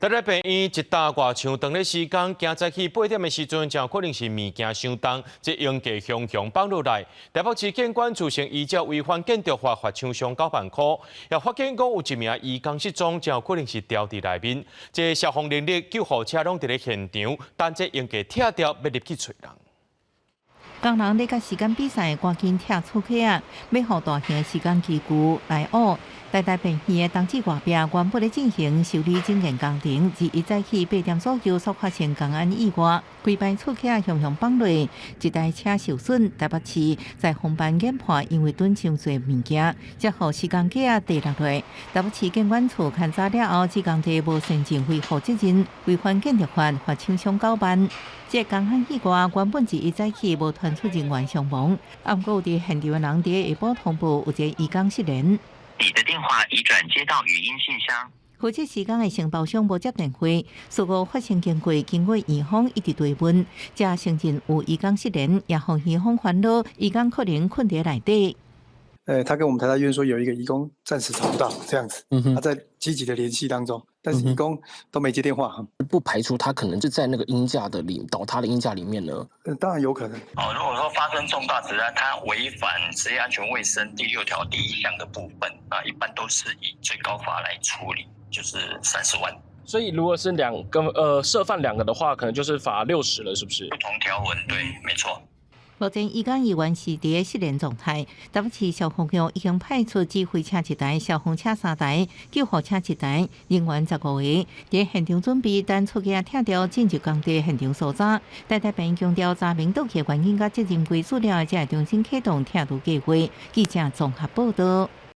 台大病院一搭外牆當咧施工，今早起8點的時陣，真有可能是物件傷重，這鷹架雄雄放落來。台北市建管處先依照違反建築法罰廠商9萬箍，也發現講有一名移工失蹤，真有可能是牢佇內面。這消防人力、救護車攏佇咧現場，等這鷹架拆掉，欲入去揣人。工人咧共時間比賽，趕緊拆厝客啊，欲予大型施工機具來挖。台大病院的東子外壁原本咧進行修理整建工程，自一早起8點左右所發生工安意外，規排厝客雄雄放落，一台車受損。台北市在防範研判，因為囤傷濟物件，才予施工架跌落來。台北市建管處勘查了後，指工地無善盡維護責任，違反建築法，罰廠商九萬。這工安意外原本是一早起無傳出人員傷亡，毋過有佇現場的人佇下晡通報有一個移工失聯。你的電話已轉接到語音信箱。負責施工的承包商無接電話，事故發生經過經過院方一直追問，才承認有移工失聯，也予院方煩惱，移工可能困佇內底。他跟我們台大醫院說有一個移工暫時找不到，這樣子，他在積極的聯繫當中，但是移工都沒接電話。不排除他可能就在那個鷹架的裡倒塌的鷹架裡面呢。當然有可能。哦，如果說發生重大職安，他違反職業安全衛生第6條第1項的部分，啊，一般都是以最高罰來處理，就是30萬。所以如果是兩個，涉犯兩個的話，可能就是罰60了，是不是？不同條文，對，沒錯。目前移工依然是佇失聯狀態。台北市消防局已經派出指揮車一台、消防車三台、救護車一台，人員15個，佇現場準備等厝架拆掉進入工地現場搜查。台大病院強調查明倒去原因佮責任歸屬了，才會重新啟動拆除計劃。記者綜合報道。